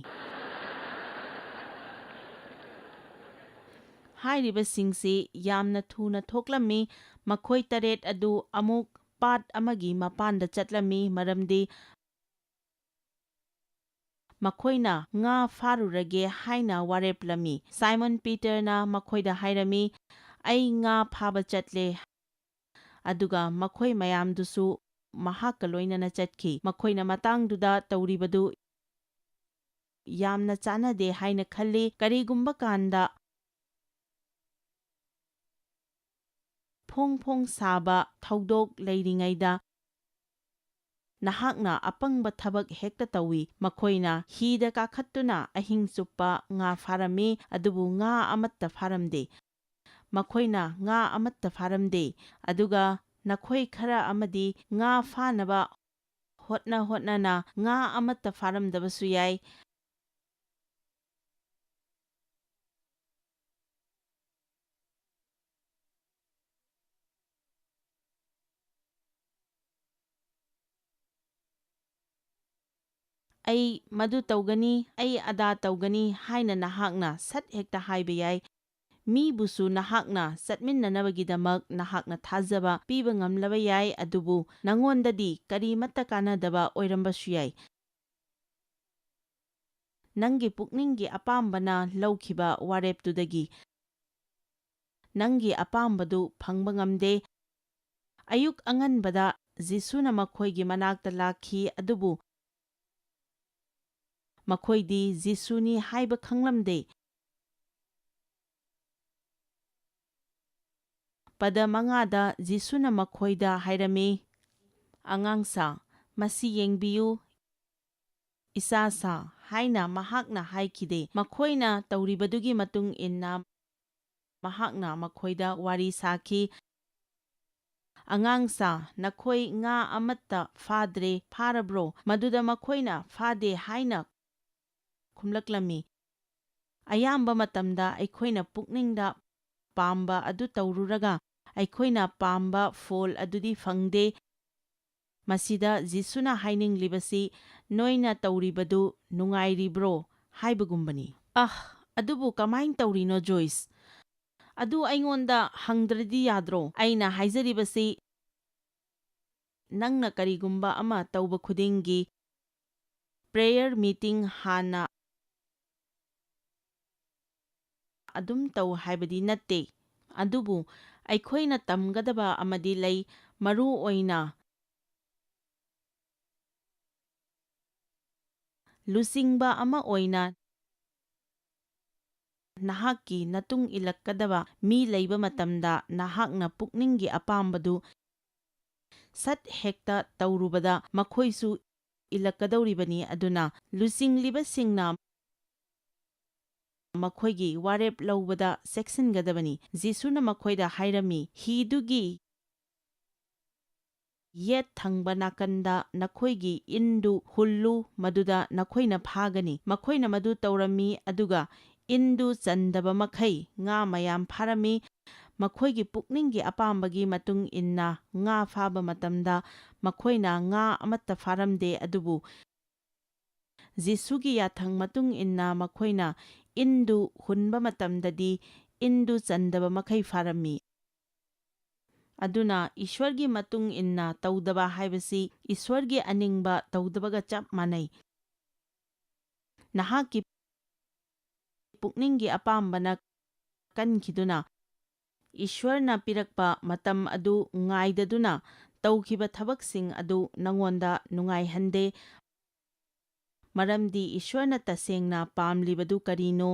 ꯍꯥꯏꯔꯤꯕꯁꯤꯡꯁꯤ ꯌꯥꯝꯅ ꯊꯨꯅ ꯊꯣꯛꯂꯝꯃꯤ꯫ ꯃꯈꯣꯏ ꯇꯔꯦꯠ ꯑꯗꯨ ꯑꯃꯨꯛ ꯄꯥꯠ ꯑꯃꯒꯤ ꯃꯄꯥꯟꯗ ꯆꯠꯂꯝꯃꯤ, ꯃꯔꯝꯗꯤ ꯃꯈꯣꯏꯅ ꯉꯥ ꯐꯥꯔꯨꯔꯒꯦ ꯍꯥꯏꯅ ꯋꯥꯔꯦꯞꯂꯝꯃꯤ꯫ ꯁꯥꯏꯃꯟ ꯄꯤꯇꯔꯅ ꯃꯈꯣꯏꯗ ꯍꯥꯏꯔꯝꯃꯤ, "ꯑꯩ ꯉꯥ ꯐꯥꯕ ꯆꯠꯂꯦ"꯫ ꯑꯗꯨꯒ ꯃꯈꯣꯏ ꯃꯌꯥꯝꯗꯨꯁꯨ ꯃꯍꯥꯛꯀ ꯂꯣꯏꯅꯅ ꯆꯠꯈꯤ꯫ ꯃꯈꯣꯏꯅ ꯃꯇꯥꯡꯗꯨꯗ ꯇꯧꯔꯤꯕꯗꯨ ꯌꯥꯝꯅ ꯆꯥꯟꯅꯗꯦ ꯍꯥꯏꯅ ꯈꯜꯂꯤ꯫ ꯀꯔꯤꯒꯨꯝꯕ ꯀꯥꯟꯗ ꯐꯣꯡ ꯐꯣꯡ ꯁꯥꯕ ꯊꯧꯗꯣꯛ ꯂꯩꯔꯤꯉꯩꯗ ꯅꯍꯥꯛꯅ ꯑꯄꯪꯕ ꯊꯕꯛ ꯍꯦꯛꯇ ꯇꯧꯏ꯫ ꯃꯈꯣꯏꯅ ꯍꯤꯗ ꯀꯥꯈꯠꯇꯨꯅ ꯑꯍꯤꯡ ꯆꯨꯞꯄ ꯉꯥ ꯐꯥꯔꯝꯃꯤ, ꯑꯗꯨꯕꯨ ꯉꯥ ꯑꯃꯠꯇ ꯐꯥꯔꯝꯗꯦ꯫ ꯃꯈꯣꯏꯅ ꯉꯥ ꯑꯃꯠꯇ ꯐꯥꯔꯝꯗꯦ꯫ ꯑꯗꯨꯒ ꯅꯈꯣꯏ ꯈꯔ ꯑꯃꯗꯤ ꯉꯥ ꯐꯥꯅꯕ ꯍꯣꯠꯅ ꯍꯣꯠꯅꯅ ꯉꯥ ꯑꯃꯠꯇ ꯐꯥꯔꯝꯗꯕꯁꯨ ꯌꯥꯏ꯫ "ꯑꯩ ꯃꯗꯨ ꯇꯧꯒꯅꯤ, ꯑꯩ ꯑꯗꯥ ꯇꯧꯒꯅꯤ" ꯍꯥꯏꯅ ꯅꯍꯥꯛꯅ ꯁꯠ ꯍꯦꯛꯇ ꯍꯥꯏꯕ ꯌꯥꯏ꯫ ꯃꯤꯕꯨꯁꯨ ꯅꯍꯥꯛꯅ ꯆꯠꯃꯤꯟꯅꯅꯕꯒꯤꯗꯃꯛ ꯅꯍꯥꯛꯅ ꯊꯥꯖꯕ ꯄꯤꯕ ꯉꯝꯂꯕ ꯌꯥꯏ, ꯑꯗꯨꯕꯨ ꯅꯉꯣꯟꯗꯗꯤ ꯀꯔꯤꯃꯠꯇ ꯀꯥꯟꯅꯗꯕ ꯑꯣꯏꯔꯝꯕꯁꯨ ꯌꯥꯏ꯫ ꯅꯪꯒꯤ ꯄꯨꯛꯅꯤꯡꯒꯤ ꯑꯄꯥꯝꯕꯅ ꯂꯧꯈꯤꯕ ꯋꯥꯔꯦꯞꯇꯨꯗꯒꯤ ꯅꯪꯒꯤ ꯑꯄꯥꯝꯕꯗꯨ ꯐꯪꯕ ꯉꯝꯗꯦ꯫ ꯑꯌꯨꯛ ꯑꯉꯟꯕꯗ ꯖꯤꯁꯨꯅ ꯃꯈꯣꯏꯒꯤ ꯃꯅꯥꯛꯇ ꯂꯥꯛꯈꯤ, ꯑꯗꯨꯕꯨ ꯃꯈꯣꯏꯗꯤ ꯖꯤꯁꯨꯅꯤ ꯍꯥꯏꯕ ꯈꯪꯂꯝꯗꯦ꯫ ꯄꯗ ꯃꯉꯥꯗ ꯖꯤꯁꯨꯅ ꯃꯈꯣꯏꯗ ꯍꯥꯏꯔꯝꯃꯤ, "ꯑꯉꯥꯡꯁꯥ, ꯃꯁꯤ ꯌꯦꯡꯕꯤꯌꯨ, ꯏꯆꯥꯁꯥ" ꯍꯥꯏꯅ ꯃꯍꯥꯛꯅ ꯍꯥꯏꯈꯤꯗꯦ꯫ ꯃꯈꯣꯏꯅ ꯇꯧꯔꯤꯕꯗꯨꯒꯤ ꯃꯇꯨꯡ ꯏꯟꯅ ꯃꯍꯥꯛꯅ ꯃꯈꯣꯏꯗ ꯋꯥꯔꯤ ꯁꯥꯈꯤ꯫ "ꯑꯉꯥꯡꯁꯥ, ꯅꯈꯣꯏ ꯉꯥ ꯑꯃꯠꯇ ꯐꯥꯗ꯭ꯔꯦ, ꯐꯥꯔꯕ꯭ꯔꯣ?" ꯃꯗꯨꯗ ꯃꯈꯣꯏꯅ "ꯐꯥꯗꯦ" ꯍꯥꯏꯅ ꯈꯨꯝꯂꯛꯂꯝꯃꯤ꯫ ꯑꯌꯥꯝꯕ ꯃꯇꯝꯗ ꯑꯩꯈꯣꯏꯅ ꯄꯨꯛꯅꯤꯡꯗ ꯄꯥꯝꯕ ꯑꯗꯨ ꯇꯧꯔꯨꯔꯒ ꯑꯩꯈꯣꯏꯅ ꯄꯥꯝꯕ ꯐꯣꯜ ꯑꯗꯨꯗꯤ ꯐꯪꯗꯦ꯫ ꯃꯁꯤꯗ ꯖꯤꯁꯨꯅ ꯍꯥꯏꯅꯤꯡꯂꯤꯕꯁꯤ, "ꯅꯣꯏꯅ ꯇꯧꯔꯤꯕꯗꯨ ꯅꯨꯡꯉꯥꯏꯔꯤꯕ꯭ꯔꯣ?" ꯍꯥꯏꯕꯒꯨꯝꯕꯅꯤ꯫ "ꯑꯍ, ꯑꯗꯨꯕꯨ ꯀꯃꯥꯏꯅ ꯇꯧꯔꯤꯅꯣ, ꯖꯣꯏꯁ? ꯑꯗꯨ ꯑꯩꯉꯣꯟꯗ ꯍꯪꯗ꯭ꯔꯗꯤ ꯌꯥꯗ꯭ꯔꯣ?" ꯑꯩꯅ ꯍꯥꯏꯖꯔꯤꯕꯁꯤ, ꯅꯪꯅ ꯀꯔꯤꯒꯨꯝꯕ ꯑꯃ ꯇꯧꯕ ꯈꯨꯗꯤꯡꯒꯤ ꯄ꯭ꯔꯦꯌꯔ ꯃꯤꯇꯤꯡ ꯍꯥꯟꯅ ꯑꯗꯨꯝ ꯇꯧ ꯍꯥꯏꯕꯗꯤ ꯅꯠꯇꯦ, ꯑꯗꯨꯕꯨ ꯑꯩꯈꯣꯏꯅ ꯇꯝꯒꯗꯕ ꯑꯃꯗꯤ ꯂꯩ, ꯃꯔꯨ ꯑꯣꯏꯅ ꯂꯨꯆꯤꯡꯕ ꯑꯃ ꯑꯣꯏꯅ ꯅꯍꯥꯛꯀꯤ ꯅꯇꯨꯡ ꯏꯜꯂꯛꯀꯗꯕ ꯃꯤ ꯂꯩꯕ ꯃꯇꯝꯗ, ꯅꯍꯥꯛꯅ ꯄꯨꯛꯅꯤꯡꯒꯤ ꯑꯄꯥꯝꯕꯗꯨ ꯁꯠ ꯍꯦꯛꯇ ꯇꯧꯔꯨꯕꯗ ꯃꯈꯣꯏꯁꯨ ꯏꯜꯂꯛꯀꯗꯧꯔꯤꯕꯅꯤ꯫ ꯑꯗꯨꯅ ꯂꯨꯆꯤꯡꯂꯤꯕꯁꯤꯡꯅ ꯃꯈꯣꯏꯒꯤ ꯋꯥꯔꯦꯞ ꯂꯧꯕꯗ ꯆꯦꯛꯁꯤꯟꯒꯗꯕꯅꯤ꯫ ꯖꯤꯁꯨꯅ ꯃꯈꯣꯏꯗ ꯍꯥꯏꯔꯝꯃꯤ, "ꯍꯤꯗꯨꯒꯤ ꯌꯦꯠ ꯊꯪꯕ ꯅꯥꯀꯟꯗ ꯅꯈꯣꯏꯒꯤ ꯏꯟꯗꯨ ꯍꯨꯜꯂꯨ, ꯃꯗꯨꯗ ꯅꯈꯣꯏꯅ ꯐꯥꯒꯅꯤ꯫" ꯃꯈꯣꯏꯅ ꯃꯗꯨ ꯇꯧꯔꯝꯃꯤ, ꯑꯗꯨꯒ ꯏꯟꯗꯨ ꯆꯟꯗꯕ ꯃꯈꯩ ꯉꯥ ꯃꯌꯥꯝ ꯐꯥꯔꯝꯃꯤ꯫ ꯃꯈꯣꯏꯒꯤ ꯄꯨꯛꯅꯤꯡꯒꯤ ꯑꯄꯥꯝꯕꯒꯤ ꯃꯇꯨꯡ ꯏꯟꯅ ꯉꯥ ꯐꯥꯕ ꯃꯇꯝꯗ ꯃꯈꯣꯏꯅ ꯉꯥ ꯑꯃꯠꯇ ꯐꯥꯔꯝꯗꯦ, ꯑꯗꯨꯕꯨ ꯖꯤꯁꯨꯒꯤ ꯌꯥꯊꯪ ꯃꯇꯨꯡ ꯏꯟꯅ ꯃꯈꯣꯏꯅ ꯏꯟꯗꯨ ꯍꯨꯟꯕ ꯃꯇꯝꯗꯗꯤ ꯏꯟꯗꯨ ꯆꯟꯗꯕ ꯃꯈꯩ ꯐꯥꯔꯝꯃꯤ꯫ ꯑꯗꯨꯅ ꯏꯁ꯭ꯋꯔꯒꯤ ꯃꯇꯨꯡ ꯏꯟꯅ ꯇꯧꯗꯕ ꯍꯥꯏꯕꯁꯤ ꯏꯁ꯭ꯋꯔꯒꯤ ꯑꯅꯤꯡꯕ ꯇꯧꯗꯕꯒ ꯆꯞ ꯃꯥꯟꯅꯩ꯫ ꯅꯍꯥꯛꯀꯤ ꯄꯨꯛꯅꯤꯡꯒꯤ ꯑꯄꯥꯝꯕꯅ ꯀꯟꯈꯤꯗꯨꯅ, ꯏꯁ꯭ꯋꯔꯅ ꯄꯤꯔꯛꯄ ꯃꯇꯝ ꯑꯗꯨ ꯉꯥꯏꯗꯗꯨꯅ ꯇꯧꯈꯤꯕ ꯊꯕꯛꯁꯤꯡ ꯑꯗꯨ ꯅꯉꯣꯟꯗ ꯅꯨꯡꯉꯥꯏꯍꯟꯗꯦ꯫ ꯃꯔꯝꯗꯤ ꯏꯁ꯭ꯋꯔꯅ ꯇꯁꯦꯡꯅ ꯄꯥꯝꯂꯤꯕꯗꯨ ꯀꯔꯤꯅꯣ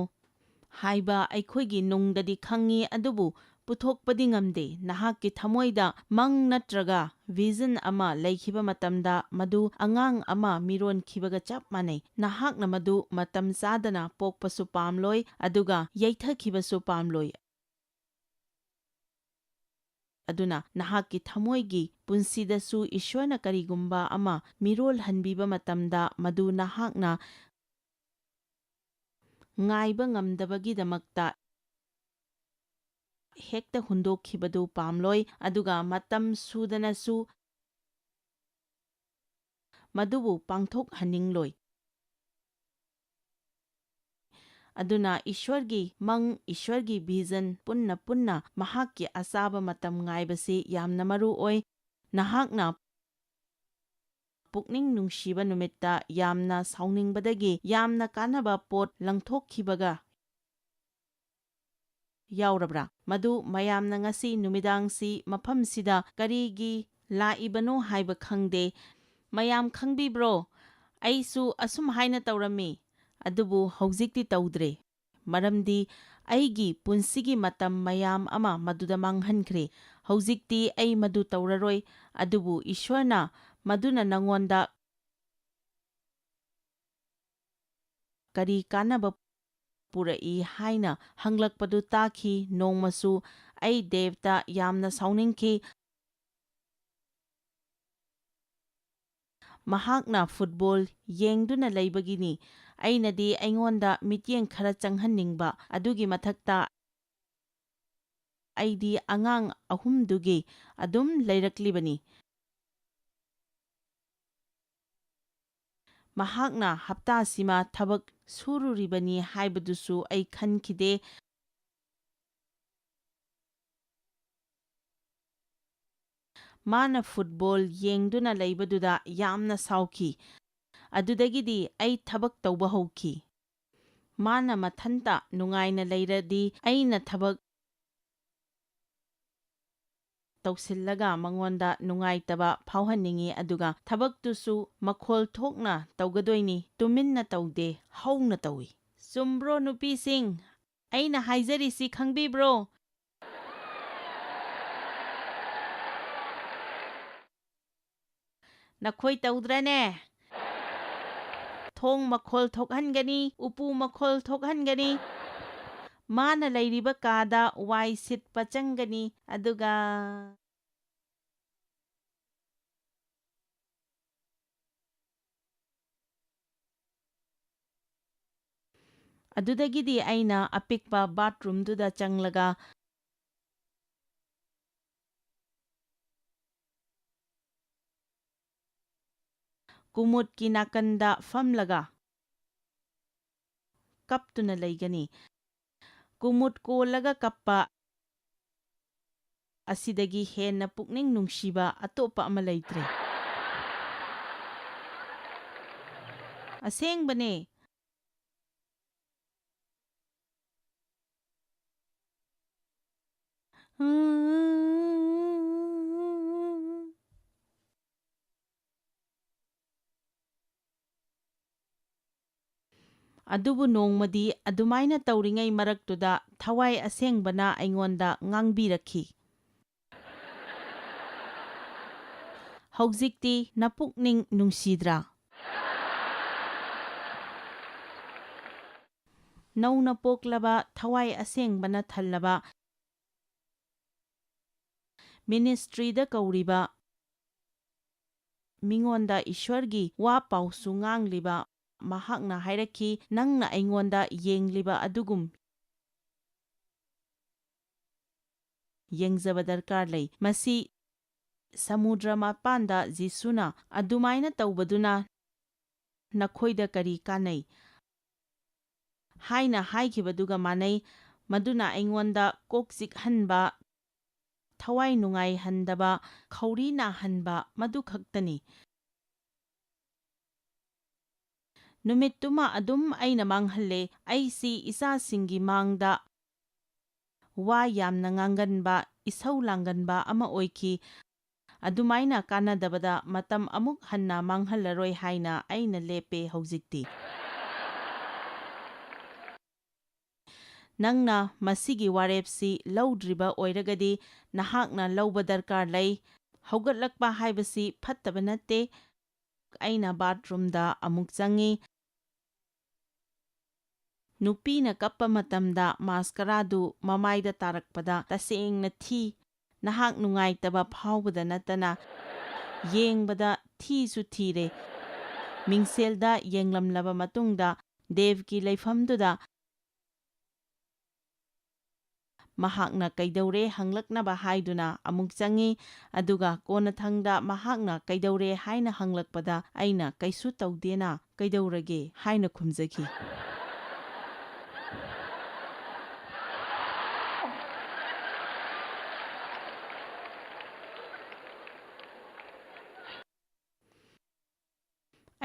ꯍꯥꯏꯕ ꯑꯩꯈꯣꯏꯒꯤ ꯅꯨꯡꯗꯗꯤ ꯈꯪꯉꯤ, ꯑꯗꯨꯕꯨ ꯄꯨꯊꯣꯛꯄꯗꯤ ꯉꯝꯗꯦ꯫ ꯅꯍꯥꯛꯀꯤ ꯊꯃꯣꯏꯗ ꯃꯪ ꯅꯠꯇ꯭ꯔꯒ vision ꯑꯃ ꯂꯩꯈꯤꯕ ꯃꯇꯝꯗ, ꯃꯗꯨ ꯑꯉꯥꯡ ꯑꯃ ꯃꯤꯔꯣꯟꯈꯤꯕꯒ ꯆꯞ ꯃꯥꯟꯅꯩ꯫ ꯅꯍꯥꯛꯅ ꯃꯗꯨ ꯃꯇꯝ ꯆꯥꯗꯅ ꯄꯣꯛꯄꯁꯨ ꯄꯥꯝꯂꯣꯏ, ꯑꯗꯨꯒ ꯌꯩꯊꯈꯤꯕꯁꯨ ꯄꯥꯝꯂꯣꯏ꯫ ꯑꯗꯨꯅ ꯅꯍꯥꯛꯀꯤ ꯊꯃꯣꯏꯒꯤ ꯄꯨꯟꯁꯤꯗꯁꯨ ꯏꯁꯣꯔꯅ ꯀꯔꯤꯒꯨꯝꯕ ꯑꯃ ꯃꯤꯔꯣꯜꯍꯟꯕꯤꯕ ꯃꯇꯝꯗ, ꯃꯗꯨ ꯅꯍꯥꯛꯅ ꯉꯥꯏꯕ ꯉꯝꯗꯕꯒꯤꯗꯃꯛꯇ ꯍꯦꯛꯇ ꯍꯨꯟꯗꯣꯛꯈꯤꯕꯗꯨ ꯄꯥꯝꯂꯣꯏ, ꯑꯗꯨꯒ ꯃꯇꯝ ꯁꯨꯗꯅꯁꯨ ꯃꯗꯨꯕꯨ ꯄꯥꯡꯊꯣꯛꯍꯟꯅꯤꯡꯂꯣꯏ꯫ ꯑꯗꯨꯅ ꯏꯁ꯭ꯋꯔꯒꯤ ꯃꯪ, ꯏꯁ꯭ꯋꯔꯒꯤ vision ꯄꯨꯟꯅ ꯄꯨꯟꯅ ꯃꯍꯥꯛꯀꯤ ꯑꯆꯥꯕ ꯃꯇꯝ ꯉꯥꯏꯕꯁꯤ ꯌꯥꯝꯅ ꯃꯔꯨ ꯑꯣꯏ꯫ ꯅꯍꯥꯛꯅ ꯄꯨꯛꯅꯤꯡ ꯅꯨꯡꯁꯤꯕ ꯅꯨꯃꯤꯠꯇ ꯌꯥꯝꯅ ꯁꯥꯎꯅꯤꯡꯕꯗꯒꯤ ꯌꯥꯝꯅ ꯀꯥꯟꯅꯕ ꯄꯣꯠ ꯂꯪꯊꯣꯛꯈꯤꯕꯒ ꯌꯥꯎꯔꯕ꯭ꯔꯥ? ꯃꯗꯨ ꯃꯌꯥꯝꯅ ꯉꯁꯤ ꯅꯨꯃꯤꯗꯥꯡꯁꯤ ꯃꯐꯝꯁꯤꯗ ꯀꯔꯤꯒꯤ ꯂꯥꯛꯏꯕꯅꯣ ꯍꯥꯏꯕ ꯈꯪꯗꯦ꯫ ꯃꯌꯥꯝ ꯈꯪꯕꯤꯕ꯭ꯔꯣ? ꯑꯩꯁꯨ ꯑꯁꯨꯝ ꯍꯥꯏꯅ ꯇꯧꯔꯝꯃꯤ, ꯑꯗꯨꯕꯨ ꯍꯧꯖꯤꯛꯇꯤ ꯇꯧꯗ꯭ꯔꯦ, ꯃꯔꯝꯗꯤ ꯑꯩꯒꯤ ꯄꯨꯟꯁꯤꯒꯤ ꯃꯇꯝ ꯃꯌꯥꯝ ꯑꯃ ꯃꯗꯨꯗ ꯃꯥꯡꯍꯟꯈ꯭ꯔꯦ꯫ ꯍꯧꯖꯤꯛꯇꯤ ꯑꯩ ꯃꯗꯨ ꯇꯧꯔꯔꯣꯏ, ꯑꯗꯨꯕꯨ ꯏꯁ꯭ꯋꯔꯅ ꯃꯗꯨꯅ ꯅꯉꯣꯟꯗ ꯀꯔꯤ ꯀꯥꯟꯅꯕ ꯄꯨꯔꯛꯏ ꯍꯥꯏꯅ ꯍꯪꯂꯛꯄꯗꯨ ꯇꯥꯈꯤ꯫ ꯅꯣꯡꯃꯁꯨ ꯑꯩ ꯗꯦꯕꯇ ꯌꯥꯝꯅ ꯁꯥꯎꯅꯤꯡꯈꯤ꯫ ꯃꯍꯥꯛꯅ ꯐꯨꯠꯕꯣꯜ ꯌꯦꯡꯗꯨꯅ ꯂꯩꯕꯒꯤꯅꯤ꯫ ꯑꯩꯅꯗꯤ ꯑꯩꯉꯣꯟꯗ ꯃꯤꯠꯌꯦꯡ ꯈꯔ ꯆꯪꯍꯟꯅꯤꯡꯕ꯫ ꯑꯗꯨꯒꯤ ꯃꯊꯛꯇ ꯑꯩꯗꯤ ꯑꯉꯥꯡ ꯑꯍꯨꯝꯗꯨꯒꯤ ꯑꯗꯨꯝ ꯂꯩꯔꯛꯂꯤꯕꯅꯤ꯫ ꯃꯍꯥꯛꯅ ꯍꯞꯇꯥꯁꯤꯃ ꯊꯕꯛ ꯁꯨꯔꯨꯔꯤꯕꯅꯤ ꯍꯥꯏꯕꯗꯨꯁꯨ ꯑꯩ ꯈꯟꯈꯤꯗꯦ꯫ ꯃꯥꯅ ꯐꯨꯠꯕꯣꯜ ꯌꯦꯡꯗꯨꯅ ꯂꯩꯕꯗꯨꯗ ꯌꯥꯝꯅ ꯁꯥꯎꯈꯤ꯫ ꯑꯗꯨꯗꯒꯤꯗꯤ ꯑꯩ ꯊꯕꯛ ꯇꯧꯕ ꯍꯧꯈꯤ꯫ ꯃꯥꯅ ꯃꯊꯟꯇ ꯅꯨꯡꯉꯥꯏꯅ ꯂꯩꯔꯗꯤ ꯑꯩꯅ ꯊꯕꯛ ꯇꯧꯁꯤꯜꯂꯒ ꯃꯉꯣꯟꯗ ꯅꯨꯡꯉꯥꯏꯇꯕ ꯐꯥꯎꯍꯟꯅꯤꯡꯏ, ꯑꯗꯨꯒ ꯊꯕꯛꯇꯨꯁꯨ ꯃꯈꯣꯜ ꯊꯣꯛꯅ ꯇꯧꯒꯗꯣꯏꯅꯤ, ꯇꯨꯃꯤꯟꯅ ꯇꯧꯗꯦ, ꯍꯧꯅ ꯇꯧꯏ꯫ ꯆꯨꯝꯕ꯭ꯔꯣ, ꯅꯨꯄꯤꯁꯤꯡ? ꯑꯩꯅ ꯍꯥꯏꯖꯔꯤꯁꯤ ꯈꯪꯕꯤꯕ꯭ꯔꯣ? ꯅꯈꯣꯏ ꯇꯧꯗ꯭ꯔꯅꯦ? ꯊꯣꯡ ꯃꯈꯣꯜ ꯊꯣꯛꯍꯟꯒꯅꯤ, ꯎꯄꯨ ꯃꯈꯣꯜ ꯊꯣꯛꯍꯟꯒꯅꯤ꯫ ꯃꯥꯅ ꯂꯩꯔꯤꯕ ꯀꯥꯗ ꯋꯥꯏ ꯁꯤꯠꯄ ꯆꯪꯒꯅꯤ, ꯑꯗꯨꯒ ꯑꯗꯨꯗꯒꯤꯗꯤ ꯑꯩꯅ ꯑꯄꯤꯛꯄ ꯕꯥꯊꯔꯨꯝꯗꯨꯗ ꯆꯪꯂꯒ ꯀꯨꯃꯨꯗꯀꯤ ꯅꯥꯀꯟꯗ ꯐꯝꯂꯒ ꯀꯞꯇꯨꯅ ꯂꯩꯒꯅꯤ꯫ ꯀꯨꯃꯨꯗ ꯀꯣꯜꯂꯒ ꯀꯞꯄ ꯑꯁꯤꯗꯒꯤ ꯍꯦꯟꯅ ꯄꯨꯛꯅꯤꯡ ꯅꯨꯡꯁꯤꯕ ꯑꯇꯣꯞꯄ ꯑꯃ ꯂꯩꯇ꯭ꯔꯦ꯫ ꯑꯁꯦꯡꯕꯅꯦ꯫ ꯑꯗꯨꯕꯨ ꯅꯣꯡꯃꯗꯤ ꯑꯗꯨꯃꯥꯏꯅ ꯇꯧꯔꯤꯉꯩ ꯃꯔꯛꯇꯨꯗ ꯊꯋꯥꯏ ꯑꯁꯦꯡꯕꯅ ꯑꯩꯉꯣꯟꯗ ꯉꯥꯡꯕꯤꯔꯛꯈꯤ, "ꯍꯧꯖꯤꯛꯇꯤ ꯅꯄꯨꯛꯅꯤꯡ ꯅꯨꯡꯁꯤꯗ꯭ꯔꯥ?" ꯅꯧꯅ ꯄꯣꯛꯂꯕ, ꯊꯋꯥꯏ ꯑꯁꯦꯡꯕꯅ ꯊꯜꯂꯕ, ꯃꯤꯅꯤꯁꯇ꯭ꯔꯤꯗ ꯀꯧꯔꯤꯕ ꯃꯤꯉꯣꯟꯗ ꯏꯁ꯭ꯋꯔꯒꯤ ꯋꯥ ꯄꯥꯎꯁꯨ ꯉꯥꯡꯂꯤꯕ ꯃꯍꯥꯛꯅ ꯍꯥꯏꯔꯛꯈꯤ, "ꯅꯪꯅ ꯑꯩꯉꯣꯟꯗ ꯌꯦꯡꯂꯤꯕ ꯑꯗꯨꯒꯨꯝ ꯌꯦꯡꯖꯕ ꯗꯔꯀꯥꯔ ꯂꯩ꯫ ꯃꯁꯤ ꯁꯃꯨꯗ꯭ꯔ ꯃꯄꯥꯟꯗ ꯖꯤꯁꯨꯅ ꯑꯗꯨꯃꯥꯏꯅ ꯇꯧꯕꯗꯨꯅ ꯅꯈꯣꯏꯗ ꯀꯔꯤ ꯀꯥꯟꯅꯩ?" ꯍꯥꯏꯅ ꯍꯥꯏꯈꯤꯕꯗꯨꯒ ꯃꯥꯟꯅꯩ꯫ ꯃꯗꯨꯅ ꯑꯩꯉꯣꯟꯗ ꯀꯣꯛ ꯆꯤꯛꯍꯟꯕ, ꯊꯋꯥꯏ ꯅꯨꯡꯉꯥꯏꯍꯟꯗꯕ, ꯈꯧꯔꯤ ꯅꯥꯍꯟꯕ, ꯃꯗꯨ ꯈꯛꯇꯅꯤ꯫ ꯅꯨꯃꯤꯠꯇꯨꯃ ꯑꯗꯨꯝ ꯑꯩꯅ ꯃꯥꯡꯍꯜꯂꯦ꯫ ꯑꯩꯁꯤ ꯏꯆꯥꯁꯤꯡꯒꯤ ꯃꯥꯡꯗ ꯋꯥ ꯌꯥꯝꯅ ꯉꯥꯡꯒꯟꯕ, ꯏꯁꯧ ꯂꯥꯡꯒꯟꯕ ꯑꯃ ꯑꯣꯏꯈꯤ꯫ ꯑꯗꯨꯃꯥꯏꯅ ꯀꯥꯟꯅꯗꯕꯗ ꯃꯇꯝ ꯑꯃꯨꯛ ꯍꯟꯅ ꯃꯥꯡꯍꯜꯂꯔꯣꯏ ꯍꯥꯏꯅ ꯑꯩꯅ ꯂꯦꯞꯄꯦ ꯍꯧꯖꯤꯛꯇꯤ꯫ ꯅꯪꯅ ꯃꯁꯤꯒꯤ ꯋꯥꯔꯦꯞꯁꯤ ꯂꯧꯗ꯭ꯔꯤꯕ ꯑꯣꯏꯔꯒꯗꯤ, ꯅꯍꯥꯛꯅ ꯂꯧꯕ ꯗꯔꯀꯥꯔ ꯂꯩ꯫ ꯍꯧꯒꯠꯂꯛꯄ ꯍꯥꯏꯕꯁꯤ ꯐꯠꯇꯕ ꯅꯠꯇꯦ꯫ ꯑꯩꯅ ꯕꯥꯊꯔꯨꯝꯗ ꯑꯃꯨꯛ ꯆꯪꯉꯤ꯫ ꯅꯨꯄꯤꯅ ꯀꯞꯄ ꯃꯇꯝꯗ ꯃꯥꯁꯀꯔꯥꯗꯨ ꯃꯃꯥꯏꯗ ꯇꯥꯔꯛꯄꯗ ꯇꯁꯦꯡꯅ ꯊꯤ꯫ ꯅꯍꯥꯛ ꯅꯨꯡꯉꯥꯏꯇꯕ ꯐꯥꯎꯕꯗ ꯅꯠꯇꯅ ꯌꯦꯡꯕꯗ ꯊꯤꯁꯨ ꯊꯤꯔꯦ꯫ ꯃꯤꯡꯁꯦꯜꯗ ꯌꯦꯡꯂꯝꯂꯕ ꯃꯇꯨꯡꯗ ꯗꯦꯕꯀꯤ ꯂꯩꯐꯝꯗꯨꯗ ꯃꯍꯥꯛꯅ ꯀꯩꯗꯧꯔꯦ ꯍꯪꯂꯛꯅꯕ ꯍꯥꯏꯗꯨꯅ ꯑꯃꯨꯛ ꯆꯪꯉꯤ꯫ ꯑꯗꯨꯒ ꯀꯣꯟꯅꯊꯪꯗ ꯃꯍꯥꯛꯅ ꯀꯩꯗꯧꯔꯦ ꯍꯥꯏꯅ ꯍꯪꯂꯛꯄꯗ ꯑꯩꯅ "ꯀꯩꯁꯨ ꯇꯧꯗꯦꯅ, ꯀꯩꯗꯧꯔꯒꯦ?" ꯍꯥꯏꯅ ꯈꯨꯝꯖꯈꯤ꯫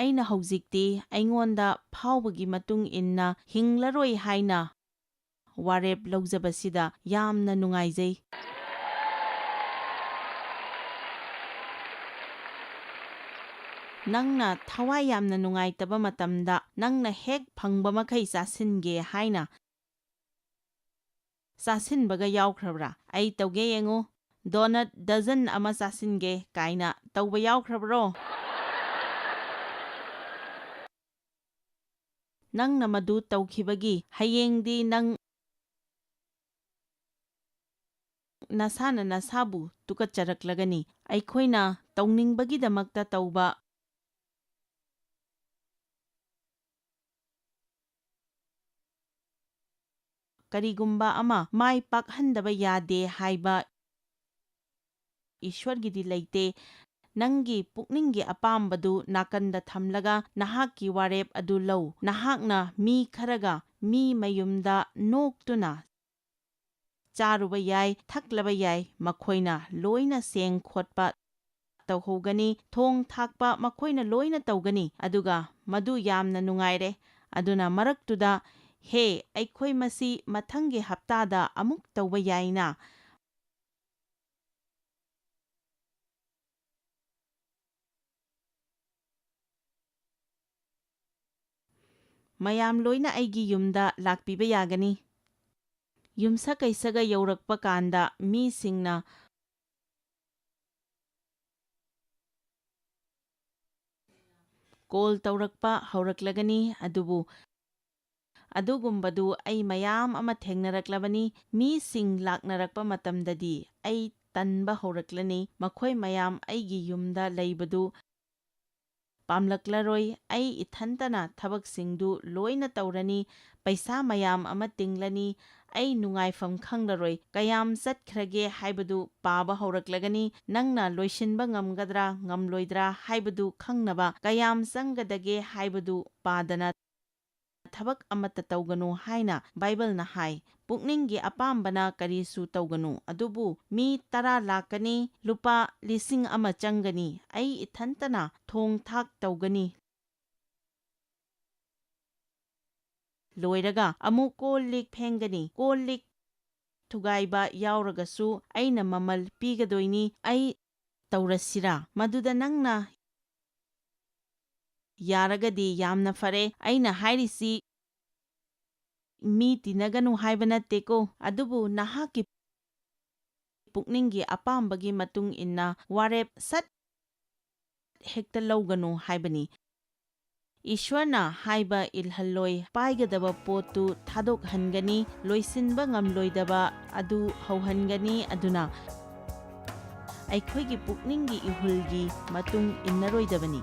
ꯑꯩꯅ ꯍꯧꯖꯤꯛꯇꯤ ꯑꯩꯉꯣꯟꯗ ꯐꯥꯎꯕꯒꯤ ꯃꯇꯨꯡ ꯏꯟꯅ ꯍꯤꯡꯂꯔꯣꯏ ꯍꯥꯏꯅ ꯋꯥꯔꯦꯞ ꯂꯧꯖꯕꯁꯤꯗ ꯌꯥꯝꯅ ꯅꯨꯡꯉꯥꯏꯖꯩ꯫ ꯅꯪꯅ ꯊꯋꯥꯏ ꯌꯥꯝꯅ ꯅꯨꯡꯉꯥꯏꯇꯕ ꯃꯇꯝꯗ ꯅꯪꯅ ꯍꯦꯛ ꯐꯪꯕ ꯃꯈꯩ ꯆꯥꯁꯤꯟꯒꯦ ꯍꯥꯏꯅ ꯆꯥꯁꯤꯟꯕꯒ ꯌꯥꯎꯈ꯭ꯔꯕ꯭ꯔꯥ? "ꯑꯩ ꯇꯧꯒꯦ ꯌꯦꯡꯉꯨ, ꯗꯣꯅꯠ ꯗꯖꯟ ꯑꯃ ꯆꯥꯁꯤꯟꯒꯦ" ꯀꯥꯏꯅ ꯇꯧꯕ ꯌꯥꯎꯈ꯭ꯔꯕ꯭ꯔꯣ? ꯅꯪꯅ ꯃꯗꯨ ꯇꯧꯈꯤꯕꯒꯤ ꯍꯌꯦꯡꯗꯤ ꯅꯪ ꯅꯁꯥꯅ ꯅꯁꯥꯕꯨ ꯇꯨꯀꯠꯆꯔꯛꯂꯒꯅꯤ꯫ ꯑꯩꯈꯣꯏꯅ ꯇꯧꯅꯤꯡꯕꯒꯤꯗꯃꯛꯇ ꯇꯧꯕ ꯀꯔꯤꯒꯨꯝꯕ ꯑꯃ ꯃꯥꯏ ꯄꯥꯛꯍꯟꯗꯕ ꯌꯥꯗꯦ ꯍꯥꯏꯕ ꯏꯁ꯭ꯋꯔꯒꯤꯗꯤ ꯂꯩꯇꯦ꯫ ꯅꯪꯒꯤ ꯄꯨꯛꯅꯤꯡꯒꯤ ꯑꯄꯥꯝꯕꯗꯨ ꯅꯥꯀꯟꯗ ꯊꯝꯂꯒ ꯅꯍꯥꯛꯀꯤ ꯋꯥꯔꯦꯞ ꯑꯗꯨ ꯂꯧ꯫ ꯅꯍꯥꯛꯅ ꯃꯤ ꯈꯔꯒ ꯃꯤ ꯃꯌꯨꯝꯗ ꯅꯣꯛꯇꯨꯅ ꯆꯥꯔꯨꯕ ꯌꯥꯏ, ꯊꯛꯂꯕ ꯌꯥꯏ, ꯃꯈꯣꯏꯅ ꯂꯣꯏꯅ ꯁꯦꯡ ꯈꯣꯠꯄ ꯇꯧꯍꯧꯒꯅꯤ, ꯊꯣꯡ ꯊꯥꯛꯄ ꯃꯈꯣꯏꯅ ꯂꯣꯏꯅ ꯇꯧꯒꯅꯤ, ꯑꯗꯨꯒ ꯃꯗꯨ ꯌꯥꯝꯅ ꯅꯨꯡꯉꯥꯏꯔꯦ꯫ ꯑꯗꯨꯅ ꯃꯔꯛꯇꯨꯗ, "ꯍꯦ, ꯑꯩꯈꯣꯏ ꯃꯁꯤ ꯃꯊꯪꯒꯤ ꯍꯞꯇꯥꯗ ꯑꯃꯨꯛ ꯇꯧꯕ ꯌꯥꯏꯅ?" ꯃꯌꯥꯝ ꯂꯣꯏꯅ ꯑꯩꯒꯤ ꯌꯨꯝꯗ ꯂꯥꯛꯄꯤꯕ ꯌꯥꯒꯅꯤ꯫ ꯌꯨꯝꯁꯀꯩꯁꯒ ꯌꯧꯔꯛꯄ ꯀꯥꯟꯗ ꯃꯤꯁꯤꯡꯅ ꯀꯣꯜ ꯇꯧꯔꯛꯄ ꯍꯧꯔꯛꯂꯒꯅꯤ꯫ ꯑꯗꯨꯕꯨ ꯑꯗꯨꯒꯨꯝꯕꯗꯨ ꯑꯩ ꯃꯌꯥꯝ ꯑꯃ ꯊꯦꯡꯅꯔꯛꯂꯕꯅꯤ꯫ ꯃꯤꯁꯤꯡ ꯂꯥꯛꯅꯔꯛꯄ ꯃꯇꯝꯗꯗꯤ ꯑꯩ ꯇꯟꯕ ꯍꯧꯔꯛꯂꯅꯤ꯫ ꯃꯈꯣꯏ ꯃꯌꯥꯝ ꯑꯩꯒꯤ ꯌꯨꯝꯗ ꯂꯩꯕꯗꯨ ꯄꯥꯝꯂꯛꯂꯔꯣꯏ꯫ ꯑꯩ ꯏꯊꯟꯇꯅ ꯊꯕꯛꯁꯤꯡꯗꯨ ꯂꯣꯏꯅ ꯇꯧꯔꯅꯤ꯫ ꯄꯩꯁꯥ ꯃꯌꯥꯝ ꯑꯃ ꯇꯤꯡꯂꯅꯤ꯫ ꯑꯩ ꯅꯨꯡꯉꯥꯏꯐꯝ ꯈꯪꯂꯔꯣꯏ꯫ ꯀꯌꯥꯝ ꯆꯠꯈ꯭ꯔꯒꯦ ꯍꯥꯏꯕꯗꯨ ꯄꯥꯕ ꯍꯧꯔꯛꯂꯒꯅꯤ꯫ ꯅꯪꯅ ꯂꯣꯏꯁꯤꯟꯕ ꯉꯝꯒꯗ꯭ꯔꯥ ꯉꯝꯂꯣꯏꯗ꯭ꯔꯥ ꯍꯥꯏꯕꯗꯨ ꯈꯪꯅꯕ ꯀꯌꯥꯝ ꯆꯪꯒꯗꯒꯦ ꯍꯥꯏꯕꯗꯨ ꯄꯥꯗꯅ ꯊꯕꯛ ꯑꯃꯠꯇ ꯇꯧꯒꯅꯨ ꯍꯥꯏꯅ ꯕꯥꯏꯕꯜꯅ ꯍꯥꯏ꯫ ꯄꯨꯛꯅꯤꯡꯒꯤ ꯑꯄꯥꯝꯕꯅ ꯀꯔꯤꯁꯨ ꯇꯧꯒꯅꯨ꯫ ꯑꯗꯨꯕꯨ ꯃꯤ ꯇꯔꯥ ꯂꯥꯛꯀꯅꯤ, ꯂꯨꯄꯥ ꯂꯤꯁꯤꯡ ꯑꯃ ꯆꯪꯒꯅꯤ꯫ ꯑꯩ ꯏꯊꯟꯇꯅ ꯊꯣꯡ ꯊꯥꯛ ꯇꯧꯒꯅꯤ꯫ ꯂꯣꯏꯔꯒ ꯑꯃꯨꯛ ꯀꯣꯜ ꯂꯤꯛ ꯐꯦꯡꯒꯅꯤ꯫ ꯀꯣꯜ ꯂꯤꯛ ꯊꯨꯒꯥꯏꯕ ꯌꯥꯎꯔꯒꯁꯨ ꯑꯩꯅ ꯃꯃꯜ ꯄꯤꯒꯗꯣꯏꯅꯤ꯫ ꯑꯩ ꯇꯧꯔꯁꯤꯔꯥ? ꯃꯗꯨꯗ ꯅꯪꯅ ꯌꯥꯔꯒꯗꯤ ꯌꯥꯝꯅ ꯐꯔꯦ꯫ ꯑꯩꯅ ꯍꯥꯏꯔꯤꯁꯤ ꯃꯤ ꯇꯤꯟꯅꯒꯅꯨ ꯍꯥꯏꯕ ꯅꯠꯇꯦꯀꯣ, ꯑꯗꯨꯕꯨ ꯅꯍꯥꯛꯀꯤ ꯄꯨꯛꯅꯤꯡꯒꯤ ꯑꯄꯥꯝꯕꯒꯤ ꯃꯇꯨꯡ ꯏꯟꯅ ꯋꯥꯔꯦꯞ ꯁꯠ ꯍꯦꯛꯇ ꯂꯧꯒꯅꯨ ꯍꯥꯏꯕꯅꯤ꯫ ꯏꯁ꯭ꯋꯔꯅ ꯍꯥꯏꯕ ꯏꯜꯍꯜꯂꯣꯏ꯫ ꯄꯥꯏꯒꯗꯕ ꯄꯣꯠꯇꯨ ꯊꯥꯗꯣꯛꯍꯟꯒꯅꯤ, ꯂꯣꯏꯁꯤꯟꯕ ꯉꯝꯂꯣꯏꯗꯕ ꯑꯗꯨ ꯍꯧꯍꯟꯒꯅꯤ꯫ ꯑꯗꯨꯅ ꯑꯩꯈꯣꯏꯒꯤ ꯄꯨꯛꯅꯤꯡꯒꯤ ꯏꯍꯨꯜꯒꯤ ꯃꯇꯨꯡ ꯏꯟꯅꯔꯣꯏꯗꯕꯅꯤ꯫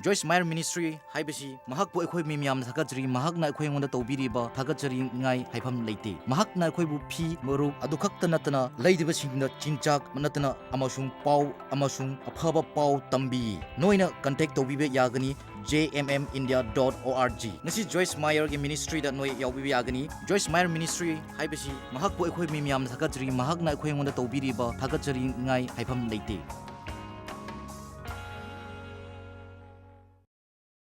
ꯖꯣꯏꯁ ꯃꯥꯌꯔ ꯃꯤꯅꯤꯁꯇ꯭ꯔꯤ ꯍꯥꯏꯕꯁꯤ ꯃꯍꯥꯛꯄꯨ ꯑꯩꯈꯣꯏ ꯃꯤ ꯃꯌꯥꯝꯅ ꯊꯥꯒꯠꯆꯔꯤ꯫ ꯃꯍꯥꯛꯅ ꯑꯩꯈꯣꯏ ꯑꯩꯉꯣꯟꯗ ꯇꯧꯕꯤꯔꯤꯕ ꯊꯥꯒꯠꯆꯅꯤꯡꯉꯥꯏ ꯍꯥꯏꯐꯝ ꯂꯩꯇꯦ꯫ ꯃꯍꯥꯛꯅ ꯑꯩꯈꯣꯏꯕꯨ ꯐꯤ, ꯃꯔꯨꯞ ꯑꯗꯨ ꯈꯛꯇ ꯅꯠꯇꯅ ꯂꯩꯔꯤꯕꯁꯤꯡꯗ ꯆꯤꯟꯖꯥꯛ ꯅꯠꯇꯅ ꯑꯃꯁꯨꯡ ꯄꯥꯎ ꯑꯃꯁꯨꯡ ꯑꯐꯕ ꯄꯥꯎ ꯇꯝꯕꯤ꯫ ꯅꯣꯏꯅ ꯀꯟꯇꯦꯛ ꯇꯧꯕꯤꯕ ꯌꯥꯒꯅꯤ J M M India dot O R G꯫ ꯉꯁꯤ ꯖꯣꯏꯁ ꯃꯥꯌꯔꯒꯤ ꯃꯤꯅꯤꯁꯇ꯭ꯔꯤꯗ ꯅꯣꯏ ꯌꯥꯎꯕꯤꯕ ꯌꯥꯒꯅꯤ꯫ ꯖꯣꯏꯁ ꯃꯥꯌꯔ ꯃꯤꯅꯤꯁꯇ꯭ꯔꯤ ꯍꯥꯏꯕꯁꯤ ꯃꯍꯥꯛꯄꯨ ꯑꯩꯈꯣꯏ ꯃꯤ ꯃꯌꯥꯝꯅ ꯊꯥꯒꯠꯆꯔꯤ꯫ ꯃꯍꯥꯛꯅ ꯑꯩꯈꯣꯏ ꯑꯩꯉꯣꯟꯗ ꯇꯧꯕꯤꯔꯤꯕ ꯊꯥꯒꯠꯆꯅꯤꯡꯉꯥꯏ ꯍꯥꯏꯐꯝ ꯂꯩꯇꯦ꯫